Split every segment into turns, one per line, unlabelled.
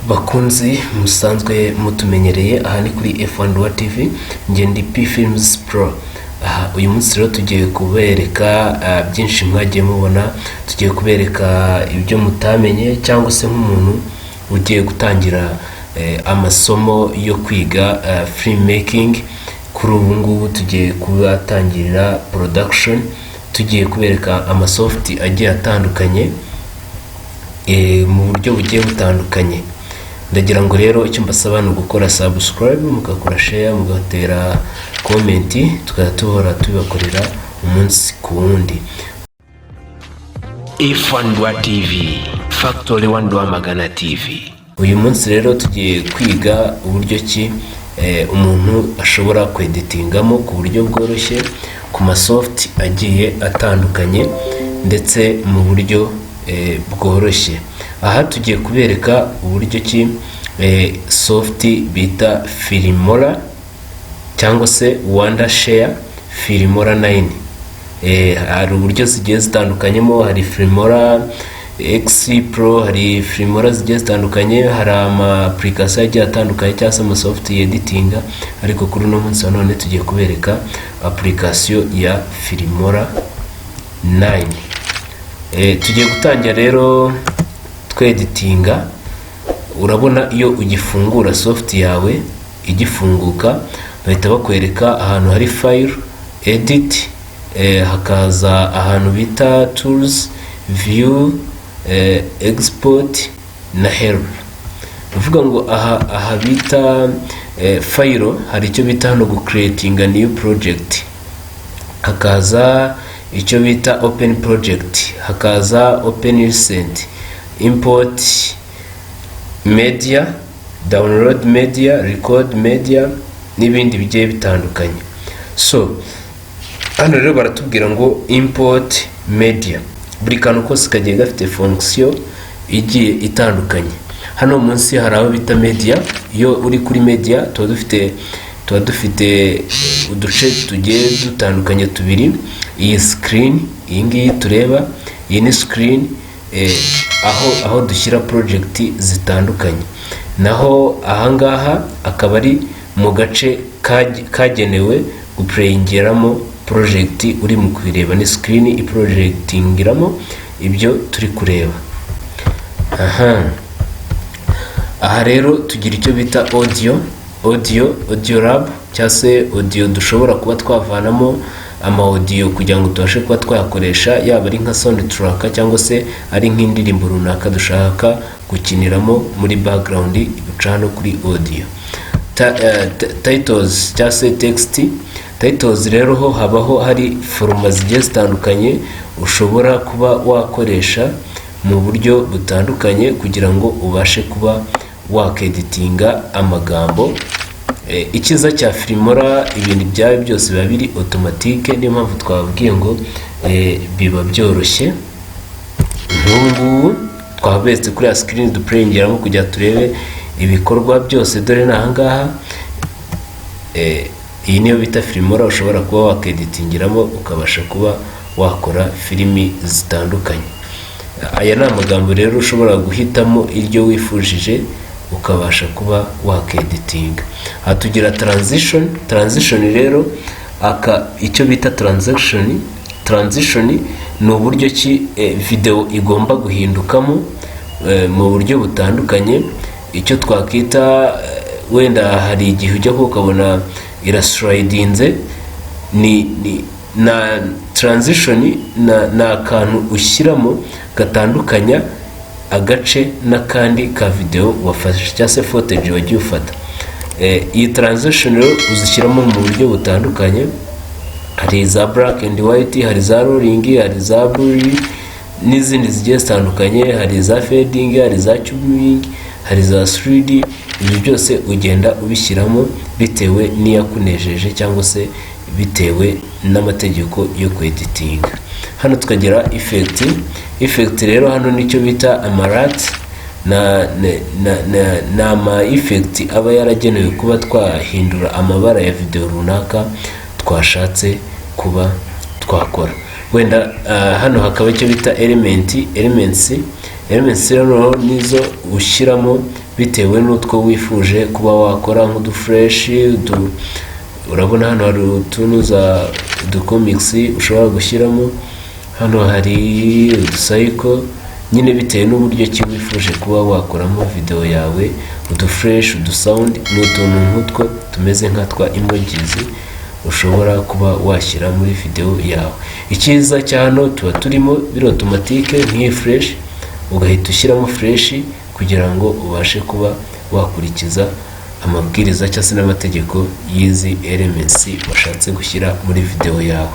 Bakunzi musanzwe mutumenyereye, aha ni kuri F1 Rwa TV, njye ndi P Films Pro. Aha uyu munsi rero tugiye kubereka byinshi mwagiye mubona, tugiye kubereka ibyo mutamenye cyangwa se nk'umuntu ugiye gutangira amasomo yo kwiga film making. Kuri ubu ngubu tugiye kubatangirira production, tugiye kubereka amasoft agiye atandukanye mu buryo bugiye butandukanye. Ndagira ngo rero icyo mbasaba ni ugukora subscribe, mugakora share, mugatera comment, tukajya tuhora tubibakorera umunsi ku wundi.
F1 Rwa TV, Factory 1 Rwamagana TV.
Uyu munsi rero tugiye kwiga uburyo ki umuntu ashobora kweditingamo ku buryo bworoshye ku masoft agiye atandukanye, ndetse mu buryo bworoshye. Aha tugiye kubereka uburyo ki soft bita Filmora cyangwa se Wondershare Filmora 9. Hari uburyo zigiye zitandukanyemo, hari Filmora X Pro, hari Filmora zigiye zitandukanye, hari ama application agiye atandukanye cyangwa se amasoft yeditinga, ariko kuri uno munsi wa none tugiye kubereka application ya Filmora 9. Tugiye gutangira rero tweditinga. Urabona iyo ugifungura soft yawe, igifunguka bahita bakwereka ahantu hari file, edit, hakaza ahantu bita tools, view, export na help. Uvuga ngo aha bita file, hari icyo bita hano gucreatinga new project, hakaza icyo bita open project, hakaza open recent, import media, download media, record media n'ibindi bigiye bitandukanye. So hano rero baratubwira ngo import media. Buri kantu kose kagiye gafite fonction igiye itandukanye. Hano munsi hari aho bita media. Iyo uri kuri media tuba dufite uduce tugiye dutandukanye tubiri. Iyi screen, iyi ngiyi tureba, iyi ni screen, aho dushyira project zitandukanye, naho ahangaha akaba ari mu gace kagenewe guplayingiramo project uri mu kubireba. Ni screen iprojectingiramo ibyo turi kureba. Aha rero tugira icyo bita audio lab cyangwa se audio, dushobora kuba twavanamo ama audio kugira ngo tubashe kuba twayakoresha, yaba ari nka soundtrack cyangwa se ari nk'indirimbo runaka dushaka gukiniramo muri background, guca hano kuri audio. Titles cyangwa se text titles rero ho habaho hari format zigiye zitandukanye ushobora kuba wakoresha mu buryo butandukanye kugira ngo ubashe kuba wakeditinga amagambo. Icyiza cya Filmora, ibintu byawe byose biba biri automatique, niyo mpamvu twababwiye ngo biba byoroshye. Nk'ubu ngubu twabetse kuri ya screen duplayingiramo kugira turebe ibikorwa byose, dore ni ahangaha. Iyi niyo bita Filmora, ushobora kuba wakeditingiramo ukabasha kuba wakora filimi zitandukanye. Aya ni amagambo rero ushobora guhitamo iryo wifujije ukabasha kuba wakeditinga. Aha tugira transition. Transition rero, aka icyo bita transition, transition ni uburyo ki video igomba guhindukamo mu buryo butandukanye. Icyo twakwita wenda hari igihe ujya ukabona iraslidinze, ni na transition, ni akantu ushyiramo gatandukanya agace n'akandi ka video wafashe cyangwa se footage wagiye ufata. Iyi transition rero uzishyiramo mu buryo butandukanye: hari za black and white, hari za rolling, hari za blur n'izindi zigiye zitandukanye, hari za fading, hari za cubing, hari za 3D. Ibyo byose ugenda ubishyiramo bitewe n'iyakunejeje cyangwa se bitewe n'amategeko yo kweditinga. Hano tukagira effect. Effect rero hano nicyo bita ama LUT, na ama effect aba yaragenewe kuba twahindura amabara ya video runaka twashatse kuba twakora. Wenda hano hakaba icyo bita element, elements. Elements rero nizo ushyiramo bitewe n'utwo wifuje kuba wakora, nk'uduflèche. Urabona hano hari utuntu za uducomics ushobora gushyiramo, hano hari udusayiko nyine, bitewe n'uburyo ki wifuje kuba wakoramo video yawe, uduflèche, udusound, ni utuntu nk'utwo tumeze nka twa emojis ushobora kuba washyira muri video yawe. Icyiza cya hano, tuba turimo biri automatique. Nk'iyi flèche, ugahita ushyiramo flèche kugira ngo ubashe kuba wakurikiza amabwiriza cyangwa se n'amategeko y'izi elements washatse gushyira muri video yawe.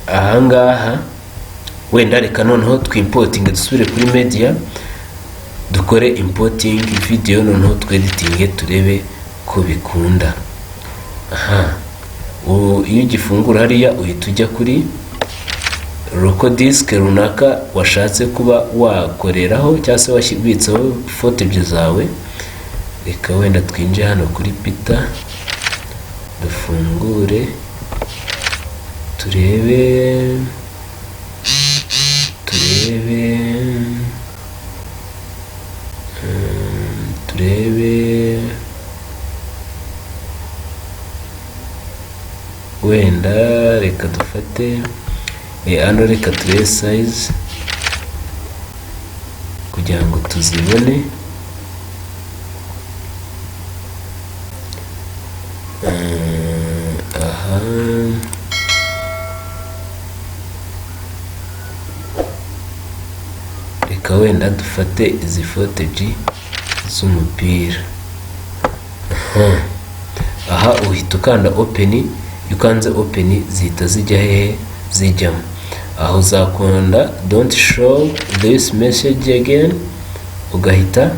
Ahangaha wenda reka noneho twimportinge, dusubire kuri media, dukore importing video, noneho tweditinge turebe ko bikunda. Aha iyo ugifungura hariya, uhita ujya kuri local disk runaka washatse kuba wakoreraho cyangwa se washyibitseho footage zawe. Reka wenda twinjire hano kuri Peter, dufungure, turebe wenda reka dufate hano, reka turebe size kugira ngo tuzibone. Aha reka wenda dufate izi footage z'umupira. Aha uhita ukanda open. Iyo ukanze open, zihita zijya hehe? Zijyamo. Aho uzakunda "Don't show this message again", ugahita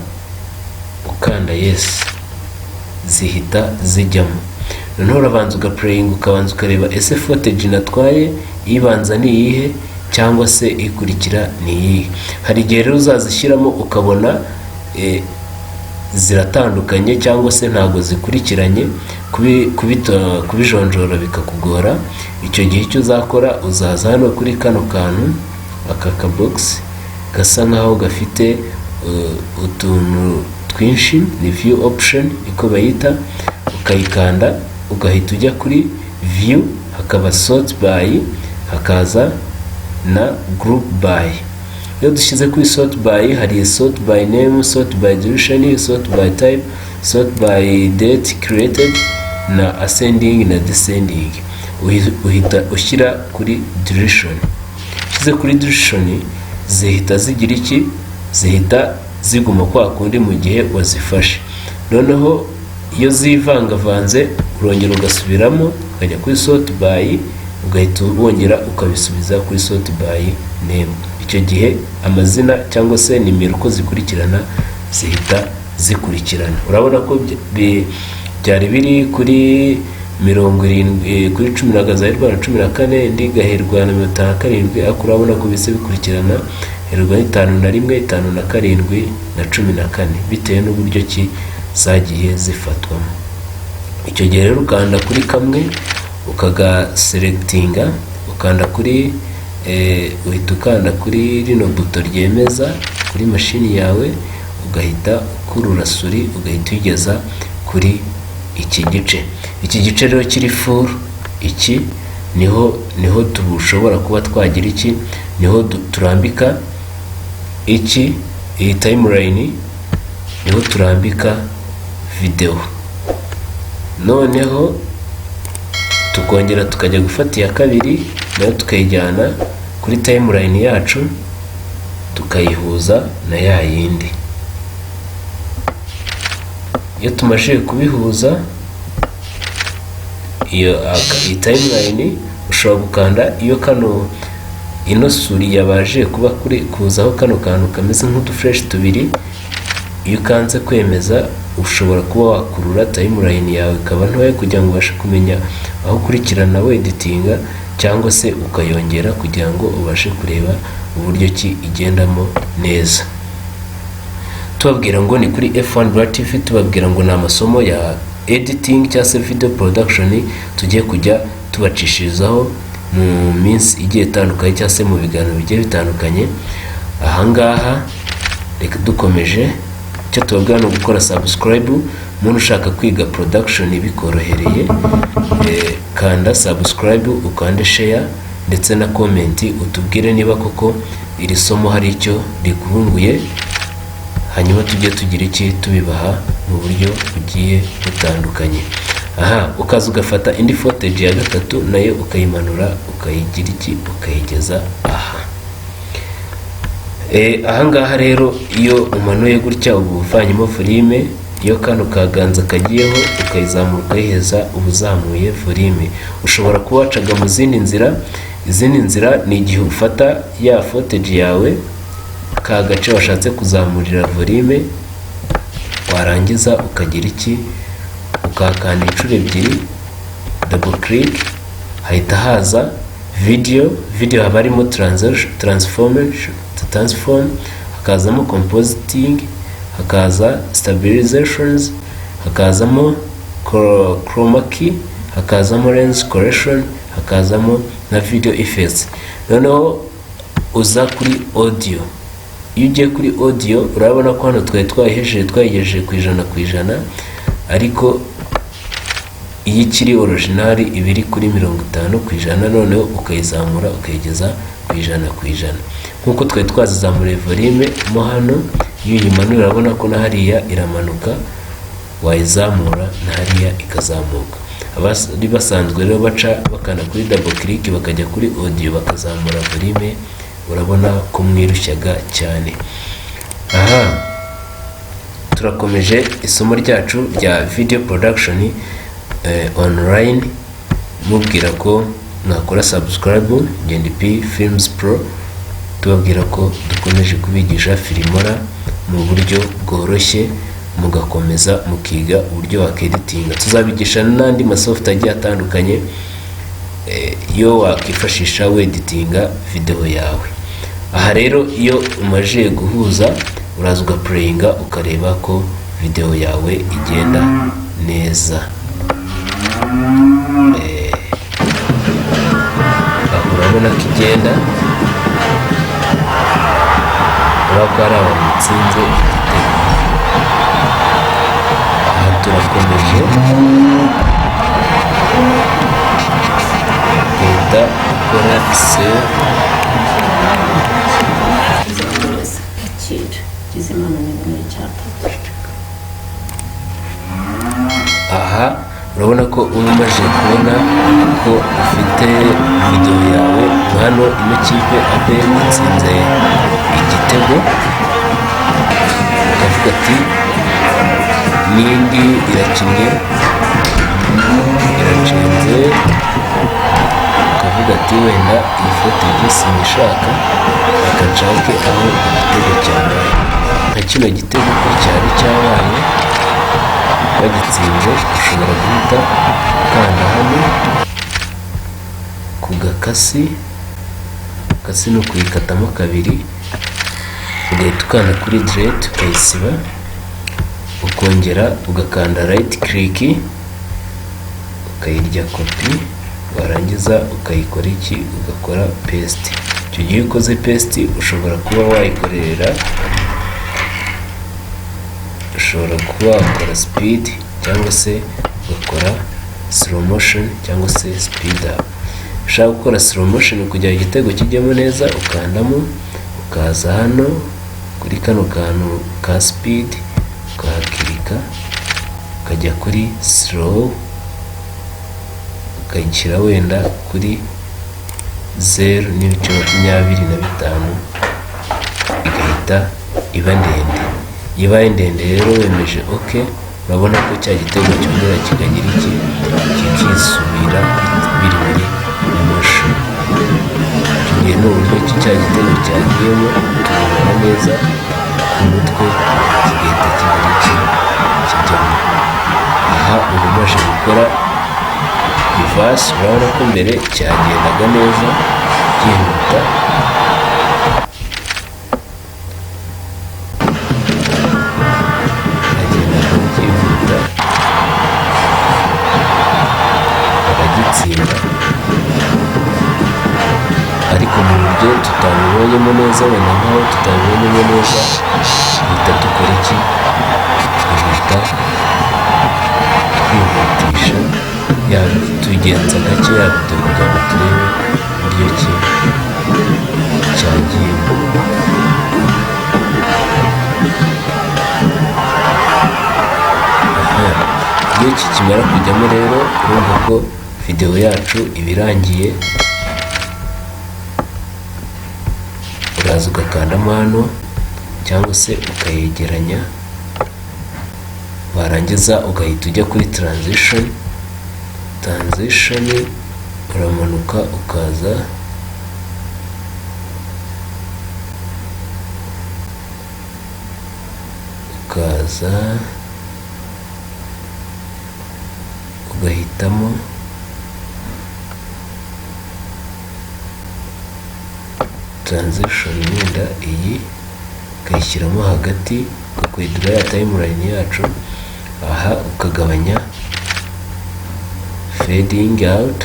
ukanda yes, zihita zijyamo. Noneho urabanza ugaplayinga, ukabanza ukareba: ese footage natwaye ibanza ni iyihe, cyangwa se ikurikira ni iyihe? Hari igihe rero uzazishyiramo ukabona ziratandukanye cyangwa se ntabwo zikurikiranye, kubijonjora bikakugora. Icyo gihe icyo uzakora, uzaza hano kuri kano kantu, aka kabogisi gasa nkaho gafite utuntu twinshi, ni view option niko bayita, ukayikanda, ugahita ujya kuri view, hakaba sort by, hakaza na group by. Iyo dushyize kuri sort by, hari sort by name, sort by duration, sort by type, sort by date created, na ascending na descending. Uhita ushyira kuri duration. Ushyize kuri duration, zihita zigira iki? Zihita ziguma kwa kundi mu gihe wazifashe. Noneho iyo zivangavanze, urongera ugasubiramo, ukajya kuri sort by, ugahita wongera ukabisubiza kuri sort by name. Icyo gihe amazina cyangwa se nimero uko zikurikirana zihita zikurikirana. Urabona ko byari biri kuri 70, kuri 10 na na 14, indi igaherwa na 57, ariko urabona ko bise bikurikirana, herwa n'itanu na rimwe, itanu na karindwi na 14, bitewe n'uburyo ki zagiye zifatwamo. Icyo gihe rero ukanda kuri kamwe, ukagaselectinga, ukanda kuri uhita ukanda kuri rino buto ryemeza kuri mashini yawe, ugahita ukurura souris, ugahita uyigeza kuri iki gice. Iki gice rero kiri full, iki niho tushobora kuba twagira iki, niho turambika iki, iyi timeline niho turambika videwo. Noneho tukongera tukajya gufata iya kabiri, nayo tukayijyana kuri timeline yacu, tukayihuza na ya yindi. Iyo tumajije kubihuza, iyo iyi timeline ushobora gukanda iyo kano ino souris yabashije kuba kuri kuzaho kano kantu kameze nk'uduflèche tubiri. Iyo ukanze kwemeza, ushobora kuba wakurura timeline yawe ikaba ntoya kugira ngo ubashe kumenya aho ukurikirana weditinga, cyangwa se ukayongera kugira ngo ubashe kureba uburyo ki igendamo neza. Tubabwira ngo ni kuri F1 Rwa TV, tubabwira ngo ni amasomo ya editing cyangwa se video production tugiye kujya tubacishirizaho mu minsi igiye itandukanye cyangwa se mu biganiro bigiye bitandukanye. Ahangaha reka dukomeje, icyo tubabwira ni ugukora subscribe. Umuntu ushaka kwiga production bikorohereye, kanda subscribe, ukande share ndetse na comment, utubwire niba koko iri somo hari icyo rikunguye, hanyuma tujye tugira iki tubibaha mu buryo bugiye butandukanye. Aha ukaza ugafata indi footage ya gatatu, nayo ukayimanura, ukayigira iki, ukayigeza aha. Ahangaha rero iyo umanuye gutya uba uvanyemo volume. Iyo kano kaganza kagiyeho ukayizamura ukayiheza, uba uzamuye volume. Ushobora kuba wacaga mu zindi nzira. Izindi nzira ni igihe ufata ya footage yawe, ka gace washatse kuzamurira volume, warangiza ukagira iki, ukahakanda inshuro ebyiri, double click, hahita haza video. Video haba harimo transformation, transform, hakazamo compositing, hakaza stabilizations, hakazamo chroma key, hakazamo lens correction, hakazamo na video effects. Noneho uza kuri audio. Iyo ugiye kuri audio, urabona ko hano twari twayihejeje, twayigejeje ku 100%, ariko iyo ikiri original iba iri kuri 50%. Noneho ukayizamura ukayigeza ku 100%, nk'uko twari twazizamuriye volume mo hano. Iyo uyimanura, urabona ko na hariya iramanuka, wayizamura na hariya ikazamuka. Abari basanzwe rero baca bakanda kuri double click bakajya kuri audio bakazamura volume, urabona ko mwirushyaga cyane. Aha turakomeje isomo ryacu rya video production online, mubwira ko mwakora subscribe Ngende P Films Pro, tubabwira ko dukomeje kubigisha Filmora mu buryo bworoshye, mugakomeza mukiga uburyo wakeditinga. Tuzabigisha n'andi masoft agiye atandukanye yo wakifashisha weditinga video yawe. Aha rero iyo umajije guhuza, uraza ugaplayinga, ukareba ko video yawe igenda neza. Aho urabona ko igenda, urabona ko hari abantu batsinze igitego. Aha turakomeje, ugahita ukora save.
Akira Gizimana ni icyapa.
Aha urabona ko uba umaze kubona ko ufite video yawe. Hano ino kipe APR itsinze igitego, ukavuga ati n'indi irakinnye, iracenze, ukavuga ati wenda iyi footage sinyishaka, reka nshake aho igitego cyabaye. Nka kino gitego ko cyari cyabaye bagitsinze, ushobora guhita ukanda hano ku gakasi. Gakasi ni ukuyikatamo kabiri, ugahita ukanda kuri delete ukayisiba, ukongera ugakanda right click ukayirya copy, warangiza ukayikora iki, ugakora paste. Icyo gihe iyo ukoze paste, ushobora kuba wayikorera, ushobora kuba wakora speed cyangwa se ugakora slow motion cyangwa se speed up. Ushaka gukora slow motion kugira ngo igitego kijyemo neza, ukandamo, ukaza hano kuri kano kantu ka speed, ukahakirika, ukajya kuri slow, ukayishyira wenda kuri 0.25, igahita iba ndende. Iyo ibaye ndende rero, wemeje OK, urabona ko cya gitego cyongera kikagira iki, kikisubira biri muri motion. Icyo gihe ni uburyo ki cya gitego cyagiyemo tubibona neza ku mutwe, kigahita kigira iki, kijyamo. Aha uba umaze gukora reverse. Urabona ko mbere cyagendaga neza byihuta, cyagendaga byihuta, baragitsinda, ariko mu buryo Ibyo tutabibonyemo neza, wenda nkaho tutabibonyemo neza, duhita dukora iki? Duhita twihutisha ya, tugenza gake ya video kugira ngo turebe uburyo ki cyagiyemo. Aha, iyo kikimara kujyamo rero, urumva ko video yacu iba irangiye. Uraza ugakandamo hano cyangwa se ukayegeranya, warangiza ugahita ujya kuri transition. Transition uramanuka ukaza ugahitamo transition, wenda iyi ukayishyiramo hagati, ugakwedura ya timeline yacu. Aha ukagabanya fading out,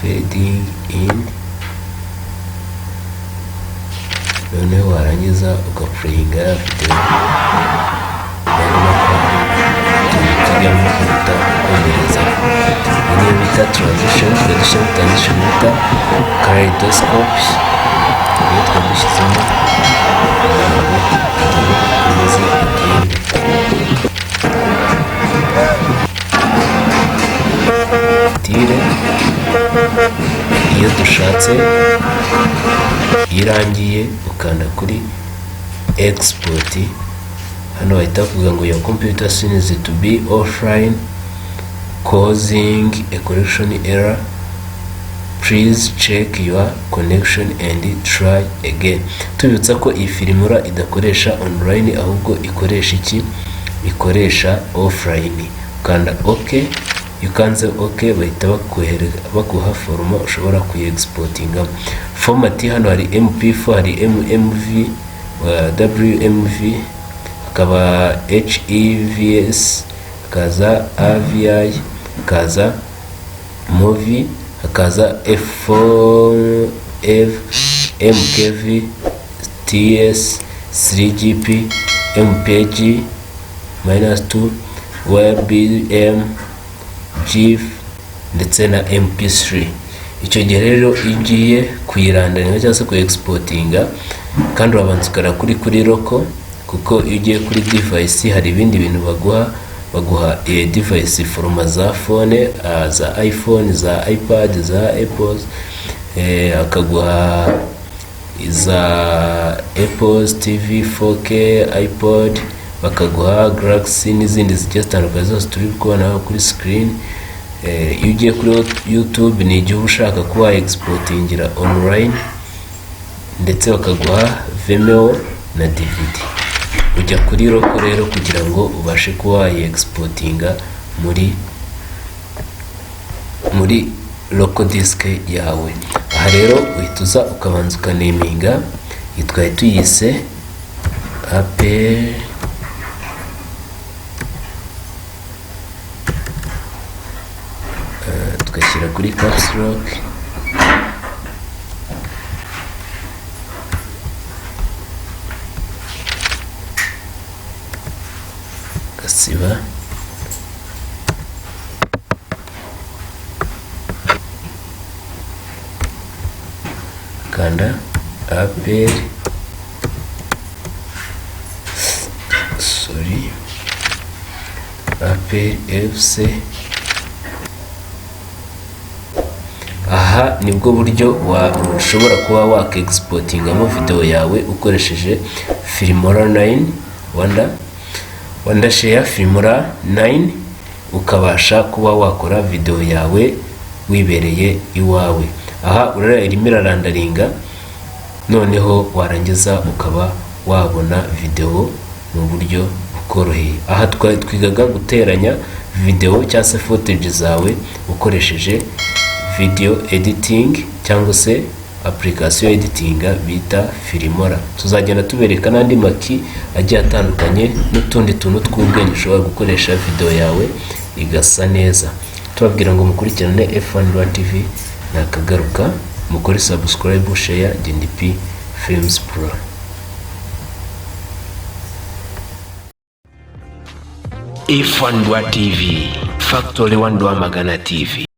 fading in, noneho warangiza ugaplayinga ya video. Urabona ko utuntu tujyamo kuruta ukomereza. Iyi niyo bita transition. Tukaba dushyiramo transition bita kaleidoscope, niyo twari dushyizemo kugira ngo video ikomeze igende. Tire iyo dushatse. Iyo irangiye ukanda kuri export. Hano bahita bavuga ngo "Your computer seems to be offline, causing a connection error. Please check your connection and try again." Tubibutsa ko iyi Filmora idakoresha online, ahubwo ikoresha iki? Ikoresha offline. Ukanda OK. Iyo ukanze OK, bahita baguha format ushobora kuyiexportingamo. Format hano hari MP4, hari MMV, WMV, hakaba HEVC, hakaza AVI, hakaza movie, hakaza F4, F, MKV, TS, 3GP, MPG minus 2, WBM, GIF ndetse na MP3. Icyo gihe rero iyo ugiye kuyirenderinga cyangwa se kuyiexportinga, kandi urabanza ukareba kuri local, kuko iyo ugiye kuri device hari ibindi bintu baguha. Baguha device format za phone, za iPhone, za iPad, za Apples, akaguha za Apple TV 4K, iPod, bakaguha Galaxy n'izindi zigiye zitandukanye zose turi kubona kuri screen. Iyo ugiye kuri YouTube ni igihe uba ushaka kuba exportingira online, ndetse bakaguha Vimeo na DVD. Ujya kuri local rero kugira ngo ubashe kuba wayi-exportinga muri local disk yawe. Aha rero uhita uza ukabanza ukanaminga. Iyi twari tuyise APR tugashyira kuri caps lock. Gasiba kanda APR, sorry, APR FC. Aha nibwo buryo ushobora kuba waka-exportingamo video yawe ukoresheje Filmora 9, Wondershare Filmora 9, ukabasha kuba wakora video yawe wibereye iwawe. Aha urareba irimo irarenderinga, noneho warangiza ukaba wabona video mu buryo bukoroheye. Aha twigaga guteranya video cyangwa se footage zawe ukoresheje video editing cyangwa se application editing bita Filmora. Tuzagenda tubereka n'andi maki agiye atandukanye n'utundi tuntu tw'ubwenge ushobora gukoresha video yawe igasa neza. Tubabwira ngo mukurikirane F1 Rwa TV. Nakagaruka. Mukore subscribe, share. GNDP Films Pro.
F1 TV, Factory 1 Rwamagana TV.